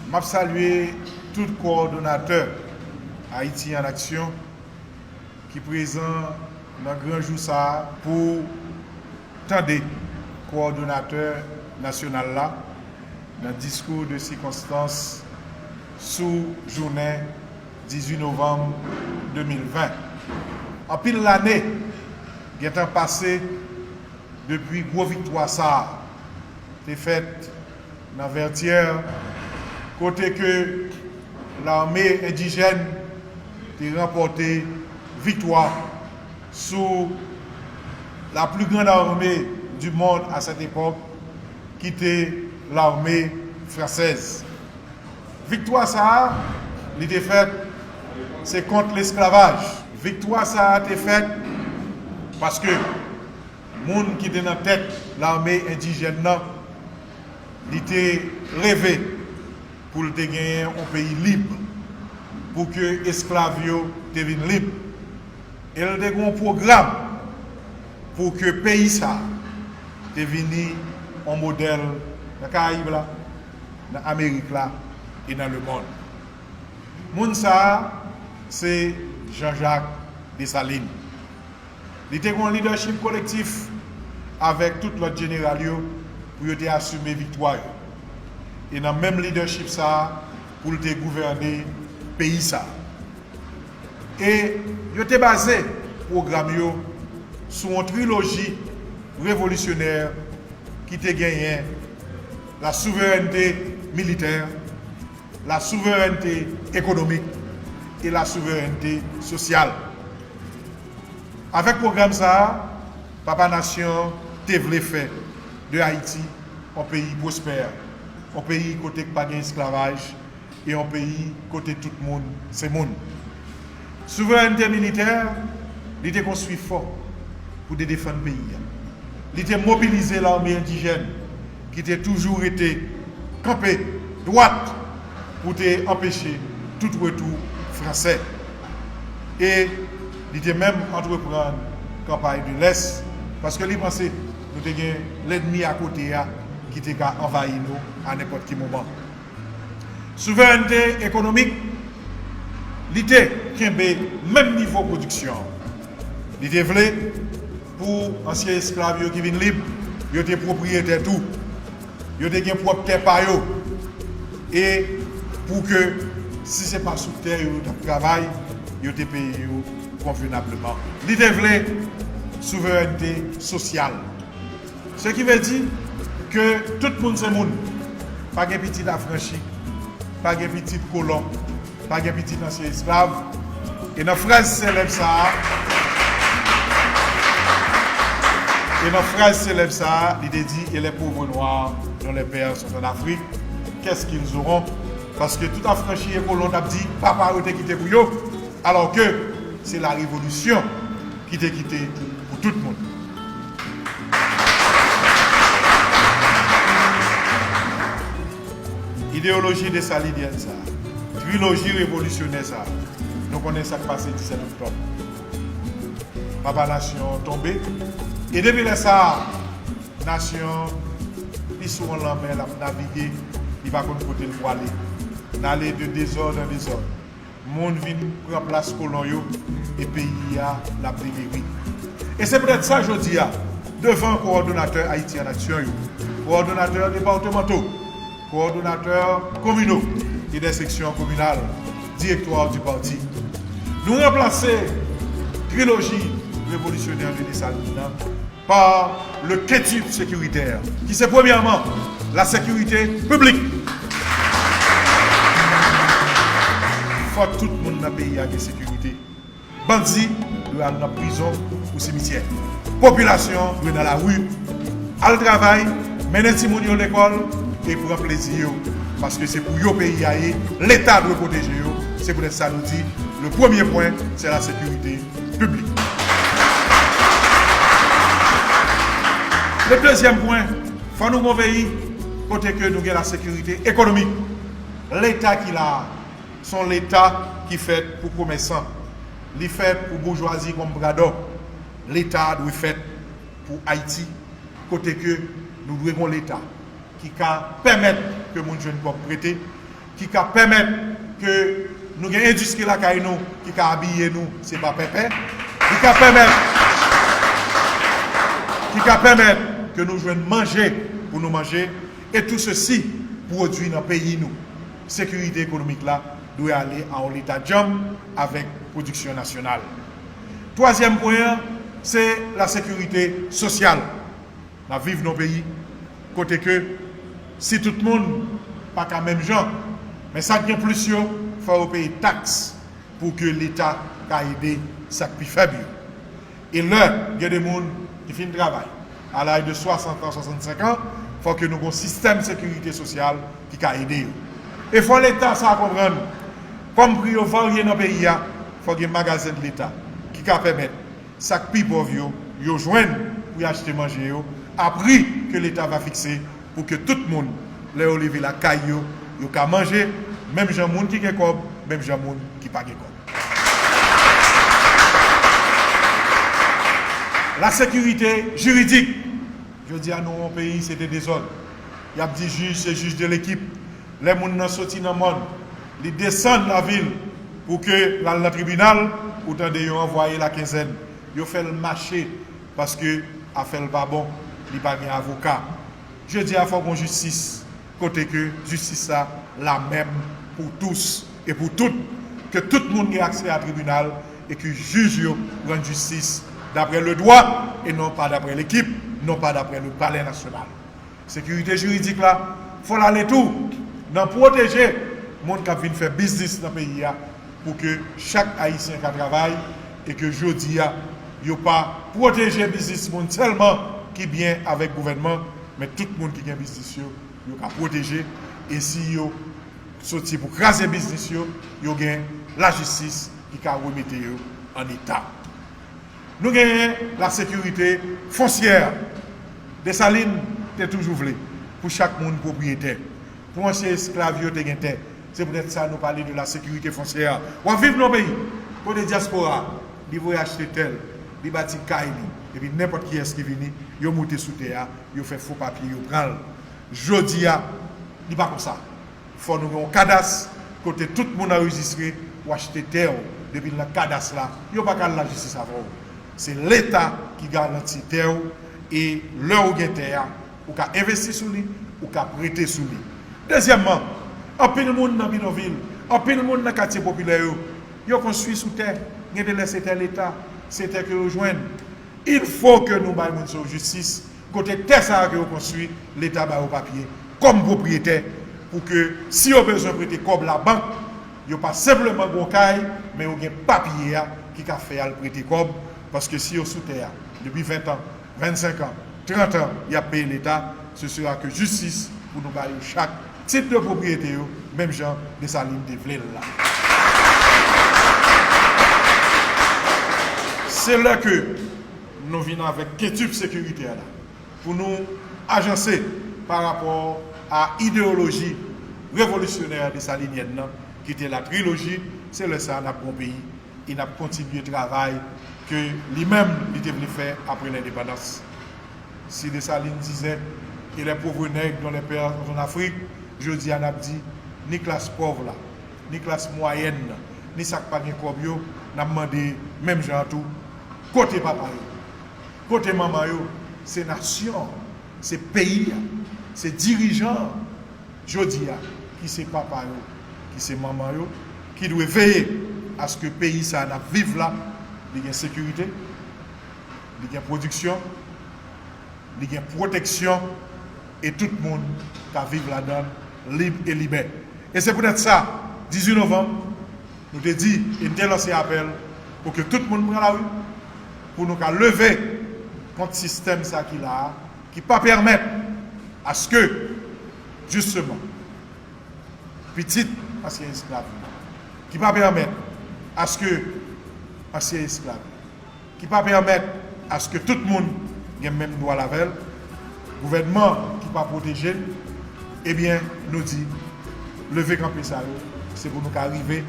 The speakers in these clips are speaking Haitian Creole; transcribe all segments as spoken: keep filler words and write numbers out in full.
M ap salye tout kowòdonatè Ayiti an Aksyon ki prezan nan gran jou sa a pou tande kowòdonatè nasyonal la nan diskou de sikonstans sou jounen dizuit novanm de mil ven. Anpil lane gentan pase depi gwo viktwa sa a te fèt nan Vètyè, kote ke lame endijèn te ranpòte viktwa sou la plus grande armée du monde à cette époque, ki te lame fransèz. Viktwa sa a, li te fèt, se kont lesklavaj. Viktwa sa a te fèt paske moun ki te nan tèt lame endijèn nan, li te reve pou l te genyen yon peyi lib, pou ke esklav yo te vin lib. E l te gen yon pwogram pou ke peyi sa te vini yon modèl nan Karayib la, nan Amerik la e nan lemonn. Moun sa a, se Jean-Jacques Dessalines. Li te gen yon lidèchip kolektif avèk tout lòt jeneral yo pou yo te asime viktwa yo. E nan menm lidèchip sa a, pou l te gouvène peyi sa a. E yo te baze pwogram yo sou yon triloji revolisyonè ki te genyen la souverènte militè, la souverènte ekonomik e la souverènte sosyal. Avèk pwogram sa a, Papa Nasyon te vle fè de Ayiti yon peyi pwospè, yon peyi kote k pa gen esklavaj e yon peyi kote tout moun se moun. Souverènte militè, li te konstwi fò pou te defann peyi a. Li te mobilize lame endijèn ki te toujou rete kanpe dwat pou te anpeche tout retou fransè. E li te menm antreprann kanpay de lès, paske li panse nou te gen lènmi akote a ki te ka anvayi nou a nenpòt ki moman. Souverènte ekonomik, li te kenbe menm nivo pwodiksyon an. Li te vle pou ansyen esklav yo ki vin lib, yo te pwopriyetè tou. Yo te gen pwòp tè pa yo. E pou ke, si se pa sou tè yo yo t ap travay, yo te peye yo konvenableman. Li te vle souverènte sosyal. Se ki vle di ke tout moun se moun. Pa gen pitit afranchi, pa gen pitit kolon, pa gen pitit ansyen esklav. E nan fraz selèb sa a, e nan fraz selèb sa a, li te di, et les pauvres noirs dont les pères sont en Afrique, qu'est-ce qu'ils auront? Paske tout afranchi e kolon t ap di, papa yo te kite pou yo, alò ke se la revolisyon ki te kite pou tout moun. Ideyoloji desalinyèn sa a, triloji revolisyonè sa a, nou konnen sa k pase disèt oktòb. Papa Nasyon tonbe, e depi lè sa a, Nasyon li sou yon lanmè, l ap navige, li pa konn kote l pwale. N ale de dezòd an dezòd. Moun vin pran plas kolon yo, e peyi a, l ap demeri. E se poutèt sa, jodi a, devan kowòdonatè Ayiti an Aksyon yo, kowòdonatè depatmanto, kowòdonatè kominal e dè seksyon kominal, direktwa di pati, nou ranplase triloji revolisyonè de Desalin nan pa le quintuple sécuritaire, ki se premyèman la sekirite piblik. Fò tout moun nan peyi a gen sekirite. Bandi dwe al nan prizon ou simityè. Popilasyon dwe nan lari, al travay, mennen timoun yo lekòl e pran plezi yo. Paske se pou yo peyi a ye, Leta dwe pwoteje yo. Se poutèt sa nou di, le premier point, c'est la sécurité publique. Le deuxième point, fò nou gon peyi kote ke nou gen la sécurité économique. Leta ki la a, se yon Leta ki fèt pou komèsan. Li fèt pou boujwazi kòm bradò. Leta a dwe fèt pou Ayiti, kote ke nou dwe gon Leta ki ka pèmèt ke moun jwenn kòb prete, ki ka pèmèt ke nou gen endistri lakay nou ki ka abiye nou, se pa pèpè, ki ka pèmèt, ki ka pèmèt ke nou jwenn manje pou nou manje, e tou sesi pwodui nan peyi nou. Sekirite ekonomik la dwe ale a yon leta djanm avèk pwodiksyon nasyonal. Twazyèm pwen an, se lasekirite sosyal. N ap viv nan yon peyi kote ke si tout moun pa ka menm jan, men sa k gen plis yo, fò yo peye taks pou ke leta ka ede sa k pi fèb yo. E lè gen de moun ki fin travay a laj de swasant an, swasannsenk an, fò ke nou gen yon sistèm sekirite sosyal ki ka ede yo. E fò leta sa konprann, kòm pri yo varye nan peyi a, fò gen magazen de leta ki ka pèmèt sa k pi pòv yo, yo jwenn pou y achte manje yo a pri ke leta va fikse pou ke tout moun, lè yo leve lakay yo, yo ka manje, menm jan moun ki gen kòb, menm jan moun ki pa gen kòb. Lasekirite jiridik. Jodi a, nou yon peyi, se de dezòd. Y ap di jij, se jij de lekip. Lè moun nan soti nan mòn, li desann lavil pou ke l al nan tribinal, ou tande yo anvwaye lakenzèn. Yo fè l mache paske afè l pa bon, li pa gen avoka. Jodi a, fò gon jistis kote ke jistis la la menm pou tous e pou tout, ke tout moun gen aksè a tribinal e ke jij yo rann jistis daprè le dwa e non pa daprè lekip, non pa daprè le palè nasyonal. Sekirite jiridik la, fò l ale tou nan pwoteje moun k ap vin fè biznis nan peyi a, pou ke chak Ayisyen ka travay e ke jodi a, yo pa pwoteje biznis moun sèlman ki byen avèk gouvènman, men tout moun ki gen biznis yo, yo ka pwoteje, e si yo soti pou kraze biznis yo, yo gen lajistis ki ka remete yo an eta. Nou genyen lasekirite fonsyè. Desalin te toujou vle pou chak moun pwopriyetè, pou ansyen esklav yo te gen tè. Se poutèt sa nou pale de lasekirite fonsyè. W ap viv nan yon peyi kote dyaspora a, li voye achte tè l, li bati kay li, epi nenpòt kiyès ki vini, yo moute sou tè a, yo fè fo papye, yo pran l. Jodi a, li pa konsa. Fò nou gen yon kadas kote tout moun anrejistre, ou achte tè w, depi l nan kadas la, yo pa ka al lajistis avè w. Se leta ki garanti tè w, e lè ou gen tè a, ou ka envesti sou li, ou ka prete sou li. Dezyèmman, anpil moun nan bidonvil, anpil moun nan katye popilè yo, yo konstwi sou tè, gen de lè se tè leta, se tè ke yo jwenn. Il faut que nou bay moun sa yo jistis, kote tè sa a ke yo konstwi, leta ba yo papye kòm pwopriyetè, pou ke si yo bezwen prete kòb labank, yo pa senpleman gen yon kay, men yo gen papye a ki ka fè y al prete kòb, paske si yo sou tè a depi ven an, vennsenk an, trant an, y ap peye leta, ce sera que jistis pou nou ba yo chak tit de pwopriyete yo, menm jan Desalin te vle l la. Se lè ke nou vin avèk kentip sekiritè la pou nou ajanse pa rapò a ideyoloji revolisyonè desalinyèn nan, ki te la triloji, se lè sa a n ap gen yon peyi e n ap kontinye travay ke li menm li te vle fè apre lendepandans. Si Desalin dizè, et les pauvres nègres dont les pères sont en Afrique, jodi a n ap di, ni klas pòv la, ni klas mwayèn nan, ni sa k pa gen kòb yo, n ap mande menm jan an tou, kote papa yo? Kote manman yo? Se nasyon an, se peyi a, se dirijan an jodi a, ki se papa yo, ki se manman yo, ki dwe veye aske peyi sa a n ap viv la, li gen sekirite, li gen pwodiksyon, li gen pwoteksyon, e tout moun ka viv ladan l lib e libè. E se poutèt sa, dizuit novanm, nou te di, e n te lanse apèl pou ke tout moun pran lari, pou nou ka leve kont sistèm sa ki la a, ki pa pèmèt aske, jisteman, pitit ansyen esklav yo, ki pa pèmèt aske ansyen esklav yo, ki pa pèmèt aske tout moun gen menm dwa l avè l, gouvènman ki pa pwoteje l, ebyen, nou di, leve kanpe sa yo, se pou nou ka rive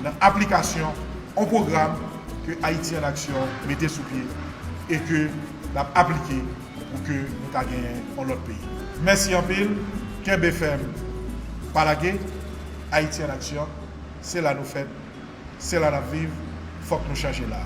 nan aplikasyon yon pwogram ke Ayiti an Aksyon mete sou pye e ke n ap aplike pou ke nou ka genyen yon lòt peyi. Mèsi anpil, kenbe fèm, pa lage, Ayiti an aksyon, se la nou fèt, se la n ap viv, fòk nou chanje la.